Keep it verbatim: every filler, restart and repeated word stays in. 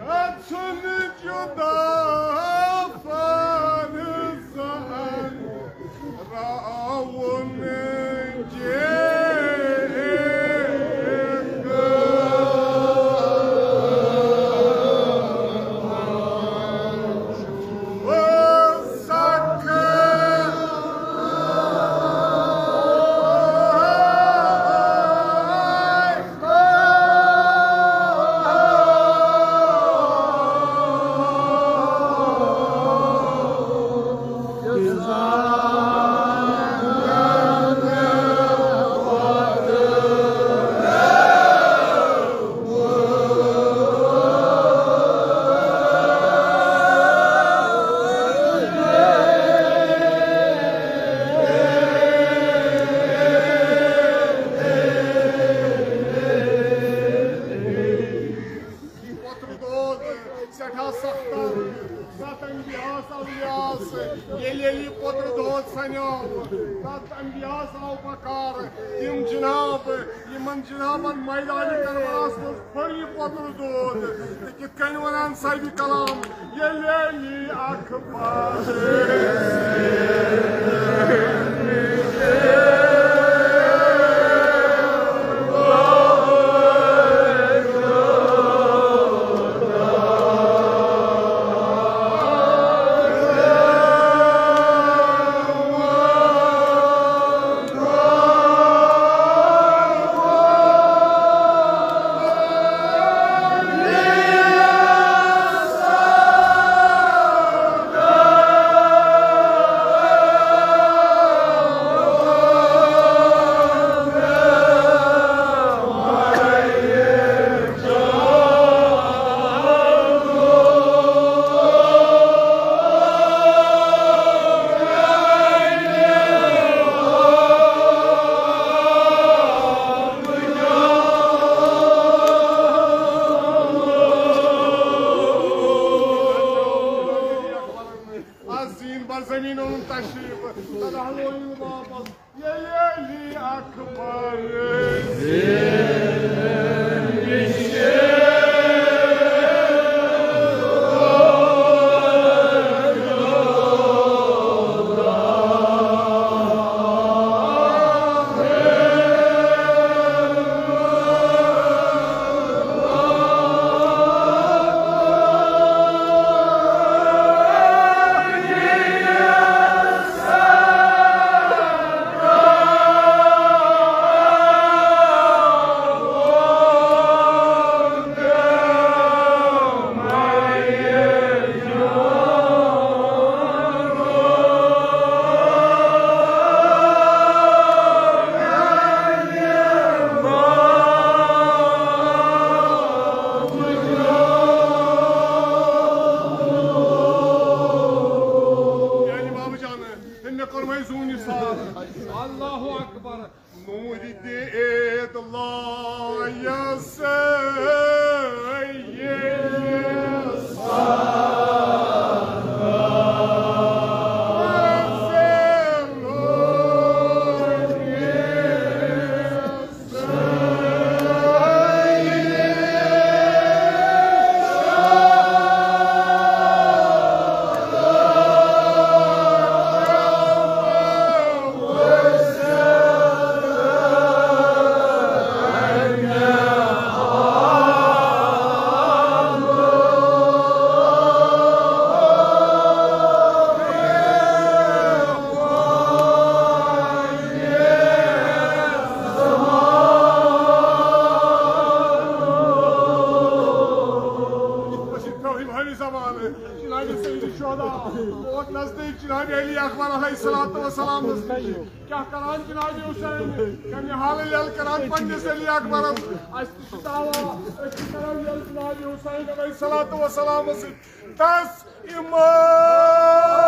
گژھُن جُدا فرضاً راوُن جیگ۔ یہِ پوتُر دود سٮ۪ٹھاہ سخت، ستھ انبیاہس اولیاہس ییٚلہِ ییٚلہِ یہِ پوتُر دود سنیو، تتھ انبیاہس آو بکار، تِم جناب، یِمن جنابن میدان کربلاہس منٛز پھوٚر یہِ پوتُر دود، تہٕ کِتھ کٔنۍ ونان صاحبِ کلام، ییٚلہِ علی اکبر از زین بر زمین اونم تشریف، تدہلویو واپس، ییٚلہِ علی اکبر زین۔ زمانہٕ جناب سید شہدا ووت نزدیٖک جناب علی اکبر علیہ الصلوۃ والسلام۔ کیٛاہ کران جناب حسین؟ کمہِ حالہٕ لیل کران پننِس علی اکبرس؟ اَسہِ تہِ چھُ دعوا، أسۍ تہِ کرو لیل جناب حسین علیہ الصلوۃ والسلام سۭتۍ۔ تس امام